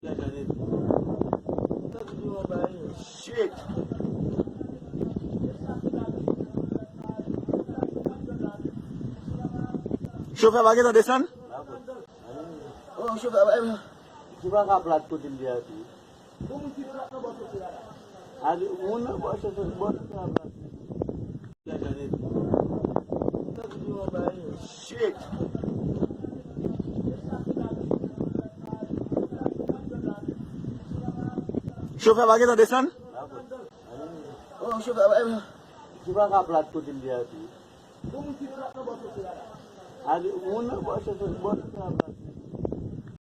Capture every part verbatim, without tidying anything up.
Shit. Chofè pa gentan desann? Oh, chofè pa. Ou pa ka plat kote m te a tou. A, moun nan bò chèche bò chèche a plat. Shit. Chofè pa gentan desann? Oh, chofè pa. Ou pa ka plat kote m te a tou. A, moun nan bò chèche bò chèche a plat.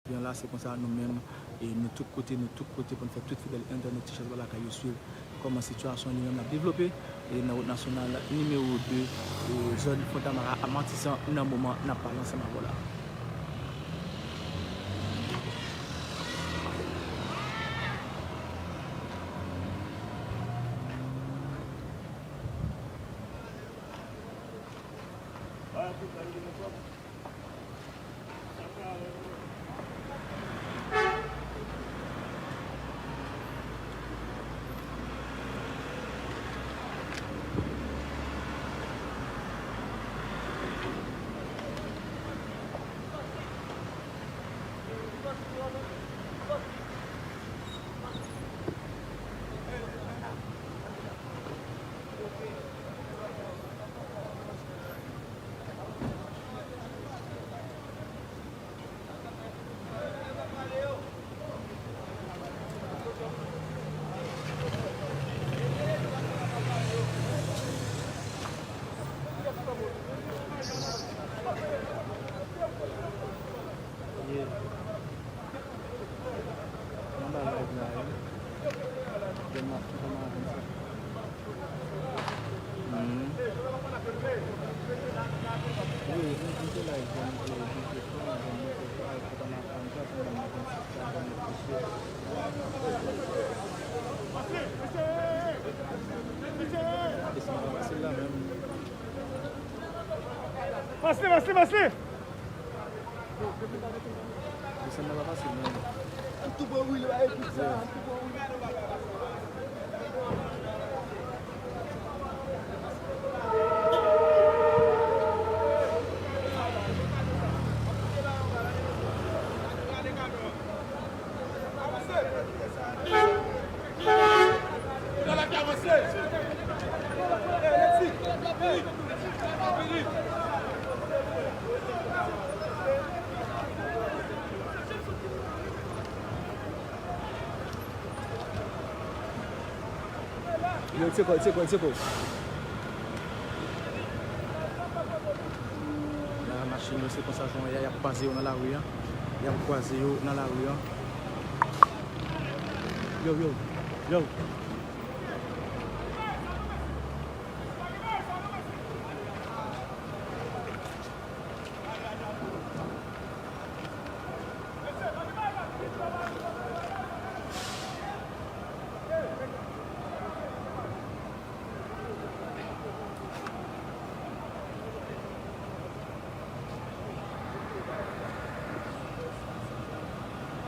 Ebyen la, se konsa nou menm, e nou tout kote, nou tout kote pou n fè tout fidèl entènot Ti Chans Ba Lakay yo swiv kòman sitiyasyon li menm l ap devlope, e nan wout nasyonal nimewo de, e zòn Fontamara a Matisan nan moman n ap pale ansanm avè w la. Yeah. Mwen ba live la, wi. Demen, demen avè m sa. Mhm. Wi, m, m te live, m te, m te pran, m te pran, m te pran, m te pran, m te pran. Pase, pase, pase! Desann nan pa fasil, non. An tou bon, wi, li pa epi sa, an tou bon, wi. Yo, tcheko, tcheko, tcheko. La, machin yo, se konsa jan y a, y ap kwaze yo nan lari a. Y ap kwaze yo nan lari a. Yo, yo, yo.